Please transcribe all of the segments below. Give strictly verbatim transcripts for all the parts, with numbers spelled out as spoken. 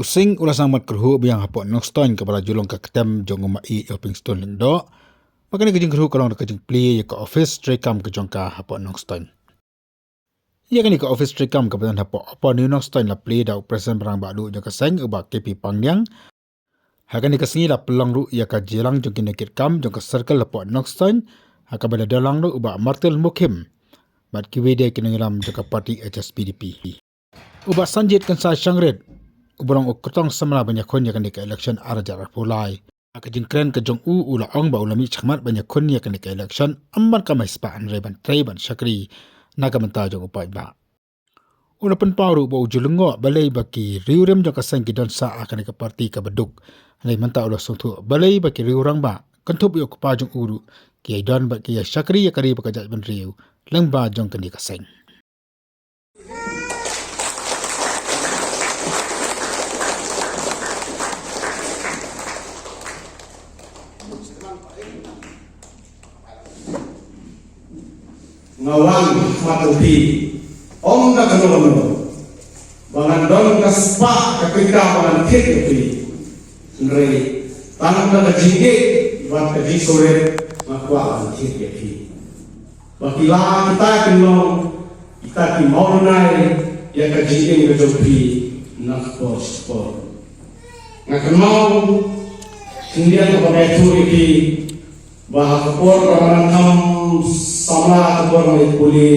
U Singh u la sdang ban kyrhuh biang hapoh Nongstoiñ kaba la ju long ka ktem jong u Maieit Hopingstone Lyngdoh. Bad kane ka jingkyrhuh ka long da ka jingplie ïa ka ophis treikam ka jong ka hapoh Nongstoiñ. Ïa kane ka ophis treikam kaba don hapoh Upper New Nongstoiñ la plie da u President ba rangbah duh jong ka seng u Bah K P Pangniang. Ha kane ka sngi la pynlong ruh ïa ka jingïalang jong kine ki kam jong ka circle hapoh Nongstoiñ, ha kaba la don lang ruh u Bah Martel Mukhim bad kiwei de ki nongïalam jong ka party H S P D P. U Bah Sanjit Kynsai Shangrit, uba long u kyrtong samla ban ïakhun ïa kane ka election ar hajar arphew lai, ha ka jingkren ka jong u u la ong ba u la mih shakhmat ban ïakhun ïa kane ka election ym ban kamai spah hynrei ban trei ban shakri na ka bynta jong u paidbah. U la pynpaw ruh ba u ju lyngngoh balei ba ki riewrem jong ka seng ki don sah ha kane ka party kaba duk. Hynrei mynta u la sngewthuh balei ba ki riew rangbah kynthup ïa u kpa jong u ruh ki ïai don bad ki ïai shakri ïa ka ri bad ka jaitbynriew lyngba jong kane ka seng. Nga wan ha phi, ym da kano kano ba ngan don ka spah ka pyrkhat ba ngan thied ïa phi. Hynrei tang da ka jingïeit bad ka jingsngewrit nga kwah ban thied ïa phi. Ba ki la kita ki long kita ki mawlynnai ïa ka jingim ka jong phi na ka por sha ka por. Nga kynmaw khyndiat ba nga ïathuh ïa phi ba ha ka por ba nga nang kham samla, ha ka por nga leit pule,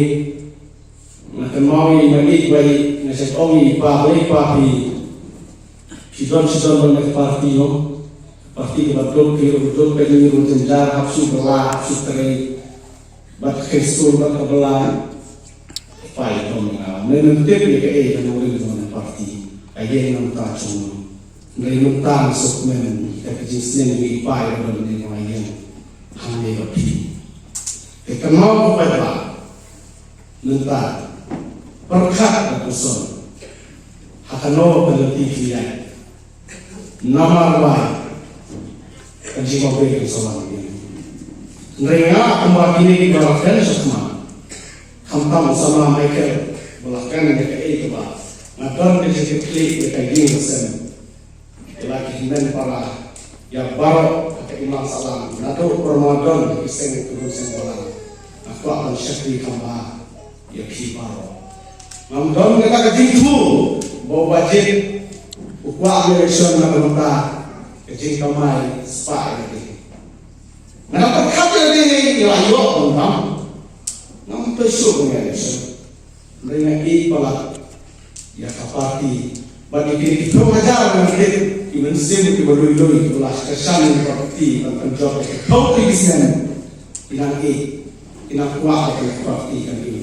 nga kynmaw ïa i Maieit ba i, nga shait ong ïa i pa, ba i pa, phi, phi don, phi don, don ka party, no? Party kaba duk, phi ruh duk, phi ruh jynjar, hap shu bylla, hap shu trei. Bad ka skul bad ka bylla. Phi ong ïa nga, me, men tip ïa kaei ka nongrim jong ka party. Ka ïeng namar jong nga. Hynrei mynta nga sngewkmen ïa ka jingsneng jong i pa ïa ka don ne ka ïeng hangne bad phi. Te kynmaw ko paidbah, mynta pyrkhat da ka song ha kano ka lynti phi ïaid. Namar ba ka jingmawbei kan sa wan ïa ngi. Hynrei nga kumba kine kiba la kren shakhmat, khamtam u samla Michael ba la kren ïa kaei kaba nga don ka jingkitkhlieh ïa ka ïing ka sem, ïa la ki hynmen para, ïa baroh ha ka imlang sahlang, naduh u Ramadan ha ki seng, ki seng balang. Nga kwah ban shakri kham bha ïa phi baroh. Ngam don kata ka jingthmu ba u Bah Jied u kwah election na ka bynta ka jingkamai spah ïa lade. Nga da pyrkhat ïa lade, ïa la ïoh ban dam. Ngam pyrshah ban election. Hynrei nga ïeit palat ïa ka party bad ïa kine ki phew hajar nongtip, ki mynsiem kiba lui lui kiba la kyrshan ïa ka party ban pynjop ïa ki phew tylli ki snem. Ki nang ïeit, ki nang kwah ba ka party kan ïeit.